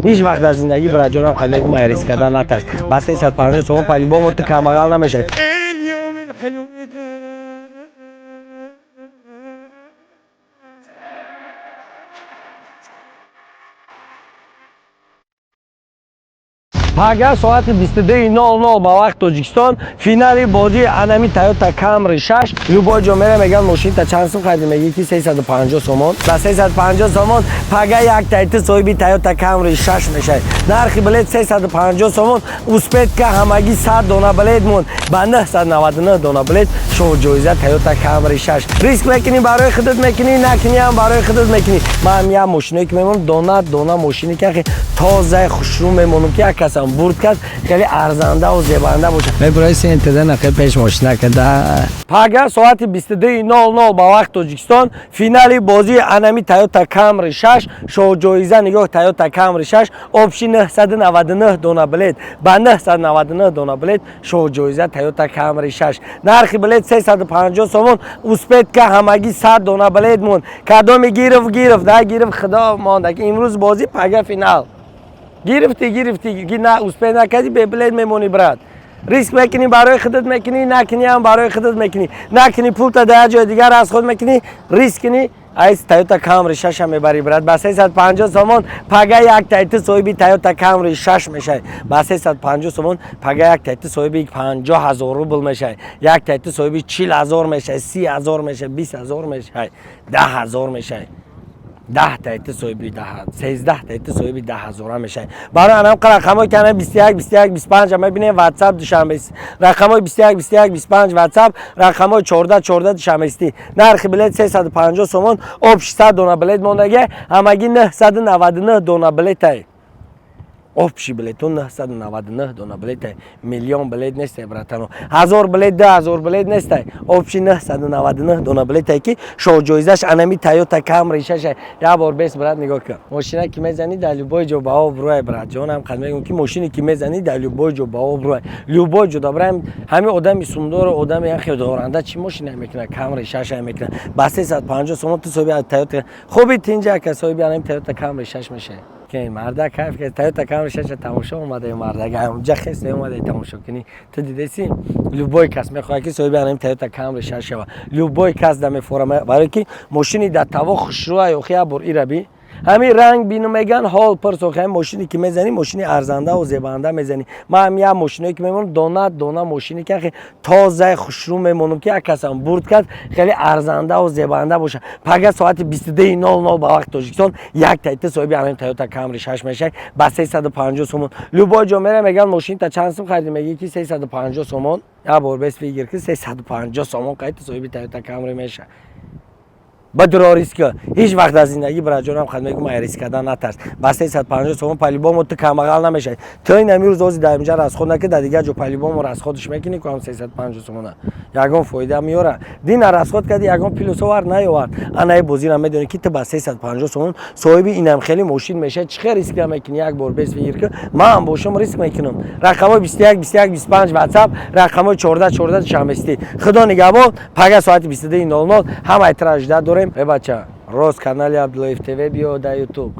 Ҳеҷ вақт дар зиндагӣ, браҷонам, хеле мегӯм, риск кардан натарс. Ба 350 сомон по-любому ту камбағал намешавӣ. اليوم الحلو ده. Пага соати 22:00 ба вақти Тоҷикистон финали бозии анами Тойота Camry 6. Любой ҷо мера, меган, мошинта чанд сум хариди? Мегӣ, ки 350 сомон. Ба 350 сомон пага як тайти соҳиби Тойота Camry 6 мешавад. Нархи билет 350 сомон. Успеть ка, ҳамагӣ 100 дона билет монд. Ба 999 дона билет шоҳ ҷоиза Тойота Camry 6. Риск мекунӣ, барои худат мекунӣ, накунӣ ҳам барои худат мекунӣ. Ман як мошиное ки мемонам, дона дона мошине ки хеле тозаи хушрӯ мемонам, ки як касам бурд кард, хеле арзандаву зебанда бошад. Мебурои сентеда нақи пеш мошина када. Пага соати 22:00 ба вақти Тоҷикистон финали бозии анами Тойота Camry 6. Шоҳҷоиза, нигоҳ, Тойота Camry 6, общий 999 дона билет. Ба 999 дона билет шоҳҷоиза Тойота Camry 6. Нархи билет 350 сомон. Успеть ка, ҳамагӣ 100 дона билет монд. Кадоми гирифт, гирифт, на гирифт, худо монда, ки имрӯз бозӣ, пага финал. Гирифтӣ, гирифтӣ, ки на успеть накардӣ, бебилет мемонӣ, брат. Риск мекунӣ, барои худат мекунӣ, накунӣ ҳам барои худат мекунӣ. Накунӣ, пулта дар як ҷои дигар аз худ мекунӣ. Риск кунӣ, айс Тойота Camry 6 мебарӣ, брат. Ба 350 сомон пага як тайти соҳиби Тойота Camry 6 мешавӣ. Ба 350 сомон пага як тайти соҳиби 50 ҳазор рубл мешавӣ, як тайти соҳиби 40 ҳазор мешавӣ, 30 ҳазор мешавӣ, 20 ҳазор мешавӣ, 10 ҳазор мешавӣ, 10 тайти соҳиби 13 тайти соҳиби 10 ҳазора мешавӣ. Барои анам рақамҳои ки ана 21 21 25 мебинем, WhatsApp Душанбе, рақамҳои 21 21 25 WhatsApp, рақамҳои 14 14 Душанбести. Нархи билет 350 сомон. Общий 100 дона билет мондагия, ҳамагӣ 999 дона билетай. Общий билету 999 дона билетай, миллион билет нестай, братано, ҳазор билет, 2000 билет нестай. Общий 999 дона билетай, ки шоҳҷоизаш анами Тойота Camry шаша. Як бор бес, брат, нигоҳ кун. Мошина ки мезанӣ, дар любой ҷо ба обрӯай, брат ҷонам. Қад мегӯм, ки мошине ки мезанӣ, дар любой ҷо ба обрӯай, любой ҷо дабраем. Ҳами одами сумдору одами яхе доранда чӣ мошина мекунад? Camry шаша мекунад. Ба 350 сомон ту соҳиби Тойота хуби тинҷа ка соҳиби анами Тойота Camry шаш мешавӣ. Ки марда кайф ки Тойота Camry шаша тамошо омадаи, мардага онҷа хеста омадаи тамошо кунӣ. Ту дидаси, любой кас мехоҳад, ки соҳиби анами Тойота Camry шаш шава. Любой кас да мефорама, барое ки мошини дар таво хушрӯай. Охи, як бор ира би, ҳамин ранг бину, меган, ҳол пурс. Охи, ҳамин мошине ки мезанӣ, мошини арзандаву зебанда мезанӣ. Ман ҳам як мошиное ки мемонам, дона дона мошине ки хеле тозаи хушрӯ мемонам, ки як касам бурд кард, хеле арзандаву зебанда бошад. Пага соати 22:00 ба вақти Тоҷикистон як тайти соҳиби ҳамин Тойота Camry шаш мешавӣ ба 350 сомон. Любой ҷо мера, меган, мошинта чанд сум хариди? Мегӣ, ки 350 сомон. Як бор бес фигир ки 350 сомон қайти соҳиби Тойота Camry мешавад. Ба дуро риска. Ҳеҷ вақт дар зиндагӣ, браҷонам, хад мегӯм, ай риск кардан натарс. Ба 350 сомон по-любому ту камбағал намешавӣ. Ту ин ҳамин рӯз ози дар инҷа расход накӣ, дар дигар ҷо по-любому расходш мекунӣ ку. Ҳам 350 сомона ягон фоида меёра? Дина расход кардӣ, ягон плюс овард, наёвард. Анаи бозира медонӣ, ки ту ба 350 сомон соҳиби инам хеле мошин мешавӣ. Чӣ хел риск намекунӣ? Як бор бес фикр кун. Ман бошам, риск мекунам. Рақамҳои 21 21 25 WhatsApp, рақамҳои 14 14 Душанбести. Худо нигаҳбон. Пага соати 22:00 ҳамаи тра ждать дорем. Э, бача, рост канали Абдуллоев ТВ биё дар Ютуб.